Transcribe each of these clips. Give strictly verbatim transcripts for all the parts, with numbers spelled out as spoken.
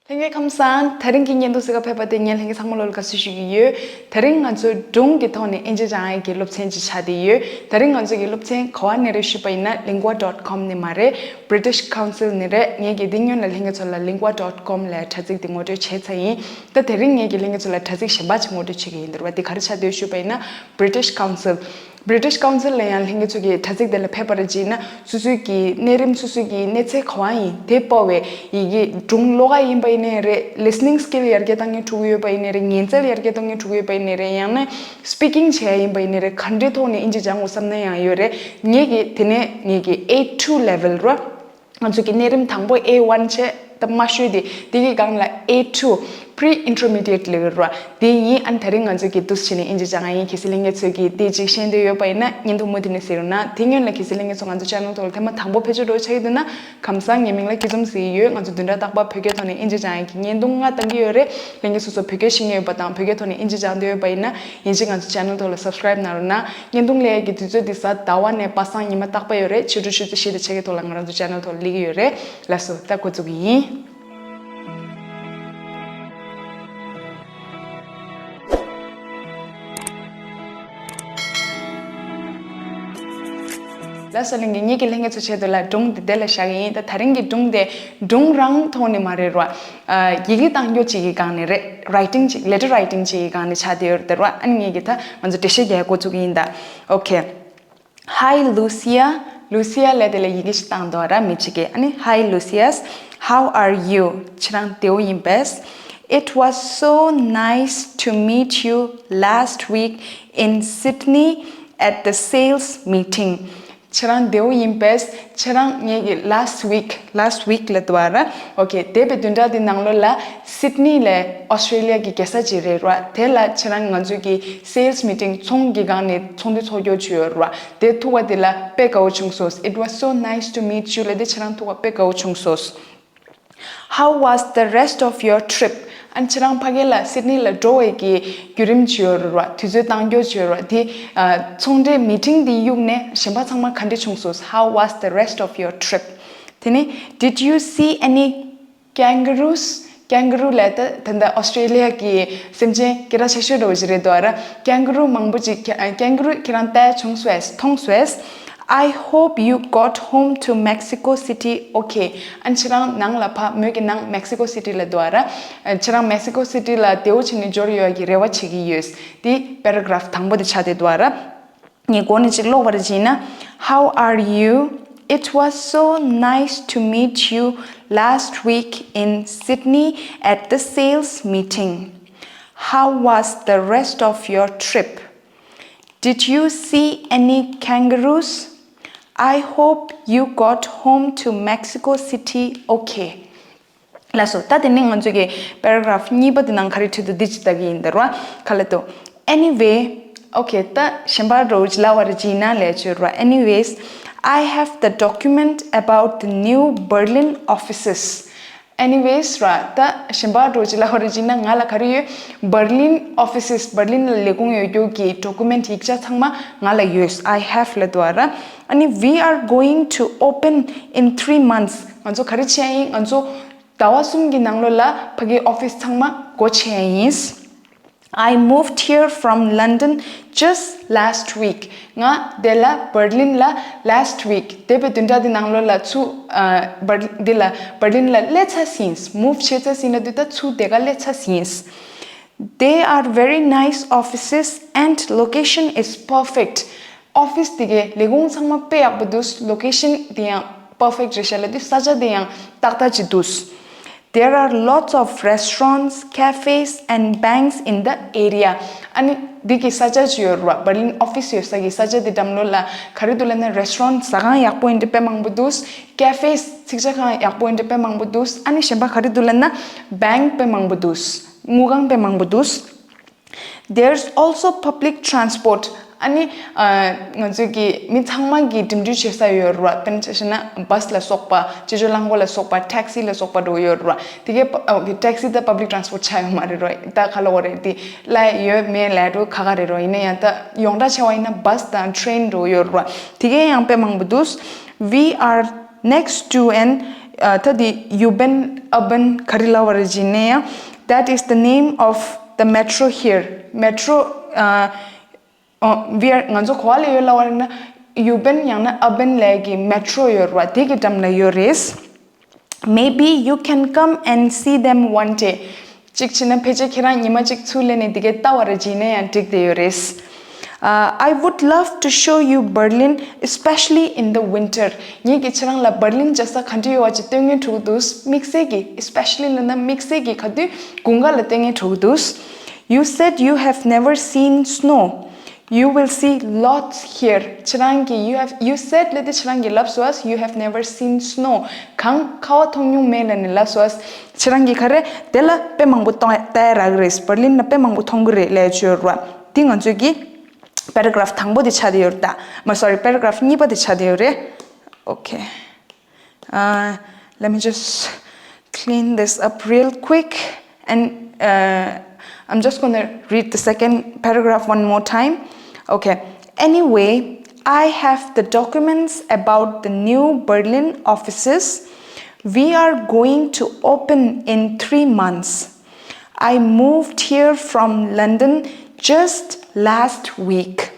ལྷན་རྒྱས་ཁམས་བཟང་། དེ་རིང་གི་བརྙན་ཐུང་གཟིགས་ག་ཕེབས་པ་དེ་ངས་ལྷན་རྒྱས་ཚང་མ་ལོ་ལ་དགའ་བསུ་ཞུ་གི་ཡོད། དེ་རིང་ང་ཚོ་སྒྲུང་གི་ཐོག་ནས་དབྱིན་ཇི་སྦྱང་ཡག་གི་སློབ་ཚན་ཅིག་ཆགས་བསྡད་ཡོད། དེ་རིང་ང་ཚོ་གི་སློབ་ཚན་ག་བ་ནས་རེད་ཞུས་པ་ཡིན་ན་lingua dot com ནས་མ་རེད། British Council ནས་རེད། ངས་ཀྱིས་འདི་སྔོན་ལ་ལྷན་རྒྱས་ཚོ་ལ་lingua dot com ལབ་དྲ་ཚིགས་དེ་ངོ་སྤྲོད་བྱས་ཚར་ཡིན། ད་དེ་རིང་ངས་ཀྱིས་ལྷན་རྒྱས་ཚོ་ལ་དྲ་ཚིགས་གཞན་པ་ཅིག་ངོ་སྤྲོད་བྱེད་ཀྱི་ཡིན། འདིར་བ་འདི་ག་རེ་ཆགས་བསྡད་ཡོད་ཞུས་པ་ཡིན་ན་British Council། British Council ལ་ཡང་ལྷན་རྒྱས་ཚོ་གིས་དྲ་ཚིགས་དེ་ལ་ཕེབས་པར་བྱས་ན་སོ་སོའི་གི་གནས་རིམ་སོ་སོའི་གི་གནས་ཚད་ག་བ་ཡིན་དེ་སྤོ་བའི་ཡི་གེ་སྒྲུང་ཀློག་ག་ཡིན་པ་ཡིན་ནའི་རེད། Listening skill ཡར་རྒྱས་གཏང་མཁན་ཕྲུ་གུ་ཡོད་པ་ཡིན་ནའི་རེད། ཉན་ཚད་ཡར་རྒྱས་གཏོང་མཁན་ཕྲུ་གུ་ཡོད་པ་ཡིན་ནའི་རེད། ཡང་ན་speaking བྱས་ཡིན་པ་ཡིན་ནའི་རེད། ག་འདྲའི་ཐོག་ནས་དབྱིན་ཇི་སྦྱང་དགོས་བསམ་ན་ཡང་ཡོད་རེད། ངས་གི་དེ་ནས་ངས་གི A two level རོ། ང་ཚོ་གི་གནས་རིམ་དང་པོ A one བྱས་ད་མ་ཤོད་དེ་དེ་གི་སྒང་ལ A two pre-intermediate level རོ། དེ་ཡིན། ཨ་ནི་དེ་རིང་ང་ཚོ་གི་འདུག་སེ་བྱས་ནས་དབྱིན་ཇི་སྦྱང་ཡིན། གལ་སྲིད་ལྷན་རྒྱས་ཚོས་ཀྱིས་དེ་ཅིག་ཤེས་འདོད་ཡོད་པ་ཡིན་ན་བརྙན་ཐུང་མུ་མཐུད་ནས་གཟིགས་རོགས་གནང་། དེ་སྔོན་ལ་གལ་སྲིད་ལྷན་རྒྱས་ཚོ་ང་ཚོ་channel ཐོག་ལ་ཐེངས་མ་དང་པོ་ཕེབས་ཆོག་འགྲོ་ཆགས་ཀྱི་འདུག་ན་ཁམས་བཟང་། ངའི་མིང་ལ་སྐྱིད་འཛོམས་ཟེར་གྱི་ཡོད། ང་ཚོ་བདུན་ཕྲག་རྟག་པར་བོད་སྐད་ཐོག་ནས་དབྱིན་ཇི་སྦྱང་ཡག་གི་བརྙན་ཐུང་ལྔ་བཏང་གི་ཡོད་རེད། ལྷན་རྒྱས་སོ་སོ་བོད་སྐད་ཤེས་ཀྱི་ཡོད་པ་དང་བོད་སྐད་ཐོག་ནས་དབྱིན་ཇི་སྦྱང་འདོད་ཡོད་པ་ཡིན་ན་ཡིན་གཅིག་ང་ཚོ་channel ཐོག་ལ་subscribe གནང་རོགས་གནང་། བརྙན་ཐུང་སླེབས་ཡག་གི་དུས་ཚོད་འདི་གཟའ་ཟླ་བ་ནས་པ་སངས་ཉི་མ་རྟག་པ་ཡོད་རེད། ཕྱི་དྲོ་ཆུ་ཚོད་བཞི་དང་ཕྱེད་ཀའི་ཐོག་ལ་ང་རང་ཚོ་channel ཐོག་ལ་སླེབས་ཀྱི་ཡོད་རེད། ལགས་སོ། ད་འགོ་འཛུགས་ཀྱི་ཡིན། ལགས་སོ། ལྷན་རྒྱས། ངེད་ཀྱི་ལྷན་རྒྱས་ཚོ་ཆེད་དུ་ལ་སྒྲུང་འདི་དེ་ལ་བཞག་གི་ཡིན། ད་དེ་རིང་གི་སྒྲུང་དེ་སྒྲུང་རང་ཐོག་ནས་མ་རེད་རོ། ཡི་གེ་བཏང་རྒྱུ་ཅིག་གི་སྒང་ནས་རེད། Writing ཅིག letter writing ཅིག་གི་སྒང་ནས་ཆགས་བསྡད་ཡོད་རེད་རོ། ཨ་ནི་ངེད་ཀྱི་ད་ང་ཚོ་འགྲེལ་བཤད་རྒྱག་འགོ་ཚུགས་ཀྱི་ཡིན་ད། Okay. Hi, Lucia. Lucia ལབ་དེ་ལ་ཡི་གེ་ཞིག་བཏང་འདུག་ར་མི་གཅིག་གིས། ཨ་ནི། Hi, Lucius. How are you? ཁྱེད་རང་བདེ་པོ་ཡིན་པས། It was so nice to meet you last week in Sydney at the sales meeting. ཁྱེད་རང་བདེ་པོ་ཡིན་པས། ཁྱེད་རང་ངེད་ཀྱི་last week, last week ལབ་འདུག་ར། Okay. འདས་པའི་བདུན་ཕྲག་འདི་ནང་ལོགས་ལ་Sydney ལ་Australia གི་རྒྱལ་ས་ཅིག་རེད་ར། དེ་ལ་ཁྱེད་རང་ང་ཚོའི་གི་sales meeting ཚོང་གི་སྒང་ནས་ཚོགས་འདུ་ཚོགས་རྒྱུ་བྱས་ཡོད་ར། དེ་ཐུག་པ་དེ་ལ་དཔེ་དགའ་པོ་བྱུང་སོང་། It was so nice to meet you ལབ་དེ་ཁྱེད་རང་ཐུག་པ་དཔེ་དགའ་པོ་བྱུང་སོང་། How was the rest of your trip? ཨ་ནི་ཁྱེད་རང་ཕ་གི་ལ་Sydney ལ་འགྲོ་བའི་གི་བརྒྱུད་རིམ་བྱས་ཡོད་ར། དུས་ཚོད་བཏང་རྒྱུ་བྱས་ཡོད་ར། དེ་ཚོང་འབྲེལ་meeting དེ་གཡུགས་ནས་གཞན་པ་ཚང་མ་ག་འདྲ་བྱུང་སོང་། How was the rest of your trip? དེ་ནས། Did you see any kangaroos? Kangaroo ལབ་ད་ད་ལྟ་Australia གི་སེམས་ཅན་སྐད་གྲགས་ཆེ་ཤོས་འདྲ་བོ་ཞིག་རེད་འདུག་ར། Kangaroo མང་པོ་ཅིག Kangaroo ཁྱེད་རང་ལྟ་བྱུང་སོང་། མཐོང་སོང་། I hope you got home to Mexico City okay. ཨ་ནི་ཁྱེད་རང་ནང་ལ་ཕ་མོས་ཀྱི་ནང་Mexico City ལ་འདུག་ར། ཁྱེད་རང་Mexico City ལ་བདེ་པོ་བྱས་ནས་འབྱོར་ཡོད་ཀྱི་རེ་བ་བྱེད་ཀྱི་ཡོད། དེ་paragraph དང་པོ་དེ་ཆགས་བསྡད་འདུག་ར། ངས་འགོ་ནས་ཅིག་ཀློག་པར་བྱས་ན། How are you? It was so nice to meet you last week in Sydney at the sales meeting. How was the rest of your trip? Did you see any kangaroos? I hope you got home to Mexico City okay. ལགས་སོ། ད་དེ་ནས་ང་ཚོ་གི་paragraph གཉིས་པ་དེ་ནང་ག་རེ་བྲིས་འདུག་འདི་ཅིག་ལྟ་གི་ཡིན་ད་ར། ག་ལབ་འདུག Anyway, okay. ད་གཞན་པ་རོ་ལབ་པར་བྱས་ན་ལས་བྱོས་ར། Anyways, I have the document about the new Berlin offices. Anyways ར། ད་གཞན་པ་རོ་ལབ་པར་བྱས་ན་ང་ལ་ག་རེ་ཡོད། Berlin offices, Berlin ལ་ལས་ཁུངས་ཡོད་རྒྱུ་གི་document ཡིག་ཆ་ཚང་མ་ང་ལ་ཡོད། I have ལབ་འདུག་ར། ཨ་ནི། We are going to open in three months. ང་ཚོ་ག་རེ་བྱེད་ཡ་ཡིན། ང་ཚོ་ཟླ་བ་གསུམ་གྱི་ནང་ལོགས་ལ་ཕ་གིའི་office ཚང་མ་སྒོ་ཕྱེ་ཡ་ཡིན། I moved here from London just last week. ང་འདི་ལ་Berlin ལ་last week འདས་པའི་བདུན་ཕྲག་འདི་ནང་ལོགས་ལ་ཚུར་ཨ་འདི་ལ་Berlin ལ་སླེབས་ཚར་ཟིན། Move བྱས་ཚར་ཟིན་ལབ་དུས་ད་ཚུར་དེ་ག་སླེབས་ཚར་ཟིན། They are very nice offices and location is perfect. Office དེ་གའི་ལས་ཁུངས་ཚང་མ་དཔེ་ཡག་པོ་འདུག Location དེ་ཡང་perfect རེད་ཤག་ལབ་དུས་ས་ཆ་དེ་ཡང་ཏག་ཏག་ཅིག་འདུག There are lots of restaurants, cafes and banks in the area. ཨ་ནི་འདི་གི་ས་ཆ་ཅིག་ཡོད་རེད་བ། Berlin office ཡོད་ས་གི་ས་ཆ་དེ་འགྲམ་ལོགས་ལ་ག་རེ་འདུག་ལབ་ན་restaurant ཟ་ཁང་ཡག་པོ་ཡིན་འདྲ་དཔེ་མང་པོ་འདུག Cafes ཚིག་ཇ་ཁང་ཡག་པོ་ཡིན་འདྲ་དཔེ་མང་པོ་འདུག་ཨ་ནི་གཞན་པ་ག་རེ་འདུག་ལབ་ན་bank དཔེ་མང་པོ་འདུག་དངུལ་ཁང་དཔེ་མང་པོ་འདུག There's also public transport. ཨ་ནི་ཨ་ང་ཚོའི་གི་མི་ཚང་མ་གི་འགྲིམ་འགྲུལ་བྱེད་ས་ཡོད་རེད་བ། དཔེར་ན་ཆ་བཞག་ན་bus ལ་སོགས་པ། སྤྱི་སྤྱོད་རླངས་འཁོར་ལ་སོགས་པ། Taxi ལ་སོགས་པ་འགྲོ་ཡོད་རེད་བ། དེ་གའི་པ་ཨ་གི་taxi ད་public transport ཆགས་ཡོད་མ་རེད་རོ། ད་ག་ལབ་དགོས་རེད། དེ་གླ་ཡོད་མེད་ལབ་འགྲོ་ག་ག་རེད་རོ། ཡིན་ན་ཡང་ད་ཡོངས་གྲགས་ཆེ་བ་ཡིན་ན་bus དང་train འགྲོ་ཡོད་རེད་བ། དེ་གའི་ཡང་དཔེ་མང་པོ་འདུག We are next to an ཨ་ད་དེ་ཡུ་བན་ཨ་བན་ག་རེ་ལབ་པ་རེད་ཅེ་ན་ཡང་། That is the name of the metro here. Metro ཨ་ཨོ་we are ང་ཚོ་ག་པ་ལ་ཡོད་ལབ་པ་རེད་ན། ཡུ་བན་ཡང་ན་ཨ་བན་ལབ་ཡག་གི་མེ་ཊོ་ཡོད་རེད་བ། དེ་གི་འགྲམ་ལ་ཡོད་རེད། Maybe you can come and see them one day. གཅིག་བྱས་ན་ཕལ་ཆེར་ཁྱེད་རང་ཉི་མ་གཅིག་ཚུར་སླེབས་ནས་དེ་གའི་ལྟ་བ་རེ་བྱས་ན་ཡང་འགྲིག་བསྡད་ཡོད་རེད། Uh, I would love to show you Berlin, especially in the winter. ངས་ཀྱིས་ཁྱེད་རང་ལ་བར་ལིན་བྱ་ས་ག་འདྲ་ཡོད་པ་ཅིག་སྟོན་མཁན་འགྲོ་གི་འདུག། དམིགས་བསལ་གྱི་especially ལབ་ན་དམིགས་བསལ་གྱི་ག་དུས་དགུན་ཁ་ལ་སྟོན་མཁན་འགྲོ་གི་འདུག། You said you have never seen snow. You will see lots here. ཁྱེད་རང་གིས་you have, you said ལབ་དུས་ཁྱེད་རང་གིས་ལབ་སོང་། You have never seen snow. གངས་ཁ་བ་མཐོང་མྱོང་མེད་ལབ་ནས་ལབ་སོང་། ཁྱེད་རང་གིས་ག་རེ་དེ་ལ་དཔེ་མང་པོ་གཏོང་ལྟ་ཡག་རག་གི་རེད། བར་ལིན་ལ་དཔེ་མང་པོ་མཐོང་གི་རེད་ལབ་ཡག་ཅིག་ཡོད་རེད་བ། འདི་ང་ཚོའི་གི་paragraph དང་པོ་དེ་ཆགས་བསྡད་ཡོད་རེད་ད། མ་sorry, paragraph གཉིས་པ་དེ་ཆགས་བསྡད་ཡོད་རེད། Okay. Uh, let me just clean this up real quick, and uh, I'm just going to read the second paragraph one more time. Okay. Anyway, I have the documents about the new Berlin offices. We are going to open in three months. I moved here from London just last week.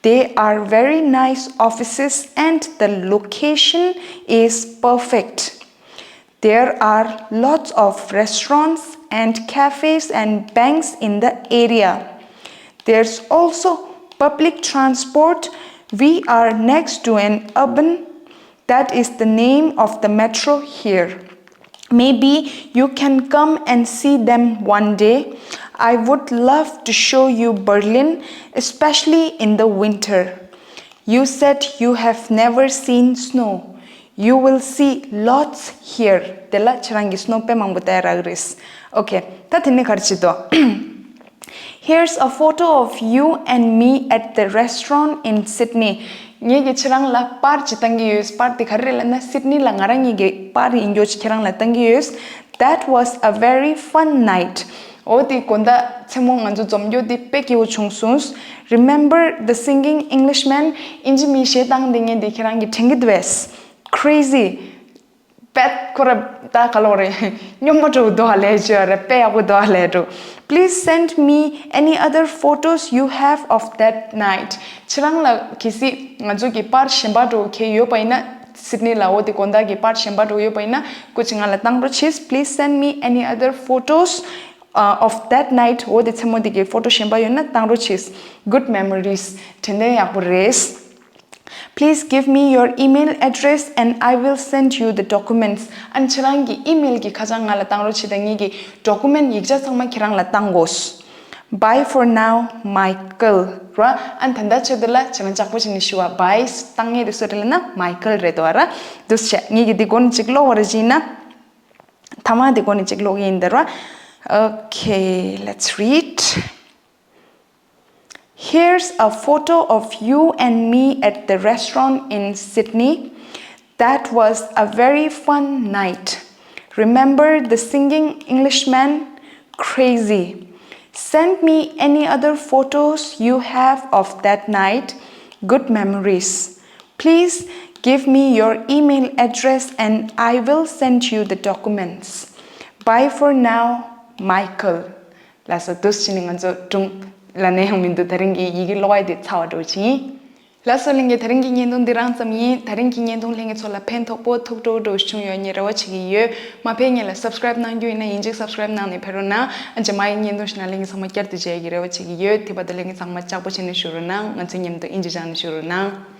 They are very nice offices and the location is perfect. There are lots of restaurants and cafes and banks in the area. There's also public transport. We are next to an urban, that is the name of the metro here. Maybe you can come and see them one day. I would love to show you Berlin, especially in the winter. You said you have never seen snow. You will see lots here. དེ་ལ་ཁྱེད་རང་གིས་སྣོ་དཔེ་མང་པོ་ལྟ་ཡག་རག་གི་རེད། Okay. ད་དེ་ནས་ག་རེ་བྱེད་དོ། Here's a photo of you and me at the restaurant in Sydney. ངས་ཀྱིས་ཁྱེད་རང་ལ་པར་ཅིག་བཏང་གི་ཡོད། པར་དེ་ག་རེ་རེད་ལབ་ན་སིད་ནི་ལ་ང་རང་གཉིས་ཀྱི་པར་ཡིན་རྒྱུ་ཅིག་ཁྱེད་རང་ལ་བཏང་གི་ཡོད། That was a very fun night. འོ་དེ་དགོང་དག་མཚན་མོ་ང་ཚོ་འཛོམས་རྒྱུ་དེ་དཔེ་སྐྱིད་པོ་བྱུང་སོང་། Remember the singing Englishman? དབྱིན་ཇི་མི་གཞས་བཏང་དེ་ངས་དེ་ཁྱེད་རང་གིས་དྲན་གྱི་འདུག་གས། Crazy. དཔེ་ཁོ་ར་ད་ག་ལོག་རེད། སྨྱོན་མ་འགྲོ་འདུག་ཨ་ལས་བྱོས་རེད། དཔེ་ཡག་པོ་འདུག་ཨ་ལས་འགྲོ། Please send me any other photos you have of that night. ཁྱེད་རང་ལ་གལ་སྲིད་ང་ཚོ་གི་པར་གཞན་པ་འགྲོ་གལ་ཡོད་པ་ཡིན་ན། སིད་ནི་ལ་འོ་དེ་དགོང་དག་གི་པར་གཞན་པ་འགྲོ་ཡོད་པ་ཡིན་ན་སྐུ་མཁྱེན་ང་ལ་བཏང་རོགས་གྱིས། Please send me any other photos, uh, of that night. འོ་དེ་མཚན་མོ་དེ་གི་ཕོ་ཊོ་གཞན་པ་ཡོད་ན་བཏང་རོགས་གྱིས། Good memories. དྲན་རྟེན་ཡག་པོ་རེད། Please give me your email address and I will send you the documents. ཨ་ནི་ཁྱེད་རང་གི་ཨི་མེལ་གྱི་ཁ་བྱང་ང་ལ་བཏང་རོགས་གྱིས་དང་། ངེད་ཀྱི་ཌོ་ཀུ་མེན་ཊི་ཡིག་ཆ་ཚང་མ་ཁྱེད་རང་ལ་བཏང་དགོས། Bye for now, Michael. ར། ཨ་ནི་ད་ལྟ་ཆེད་དུ་ལ་ཁྱེད་རང་ལྕགས་པོ་བྱས་ནས་ཞུ་བ། བྷའི་བཏང་ངེས་དེ་སུ་རེད་ལབ་ན་མའི་ཀལ་རེད་དོ་ར། འདུག་སེ་བྱས་ངེད་ཀྱི་འདི་སྒོ་ནས་ཅིག་ཀློག་པ་རེ་བྱས་ན། ཐ་མ་འདི་སྒོ་ནས་ཅིག་ཀློག་གི་ཡིན་ད་ར། Okay, let's read. Here's a photo of you and me at the restaurant in Sydney. That was a very fun night. Remember the singing Englishman? Crazy. Send me any other photos you have of that night. Good memories. Please give me your email address and I will send you the documents. Bye for now, Michael. ལགས་སོ། འདུག་སེ་བྱས་ནས་ང་ཚོ་སྒྲུང་ལབ་ན་ཡང་མི་འདུག་ད་རིང་གི་ཡི་གེ་ཀློག་ཡ་དེ་ཚར་བ་འདྲ་བོ་ཅིག་ཡིན། ལགས་སོ་ལྷན་རྒྱས། ད་རིང་གི་བརྙན་ཐུང་འདི་རང་ཙམ་ཡིན། ད་རིང་གི་བརྙན་ཐུང་ལྷན་རྒྱས་ཚོ་ལ་ཕན་ཐོགས་པོ་ཐུགས་སྤྲོ་འདྲ་བོ་བྱུང་ཡོད་ངས་རེ་བ་བྱེད་ཀྱི་ཡོད། མ་ཕེབས་སྔོན་ལ་སབ་སི་ཀ་རའིབ་གནང་རྒྱུ་ཡིན་ན་ཡིན་གཅིག་སབ་སི་ཀ་རའིབ་གནང་ནས་ཕེབས་རོགས་གནང་། ཨ་རྗེས་མ་ཡི་བརྙན་ཐུང་ཞིག་ནང་ལྷན་རྒྱས་ཚང་མ་བསྐྱར་དུ་མཇལ་གྱི་རེ་བ་བྱེད་ཀྱི་ཡོད། དེ་བར་དུ་ལྷན་རྒྱས་ཚང་མ་ལྕགས་པོ་བྱས་ནས་བཞུགས་རོགས་གནང་། ང་ཚོའི་མཉམ་དུ་ཨིན་ཇི་སྦྱངས་ནས་བཞུགས་རོགས་གནང་།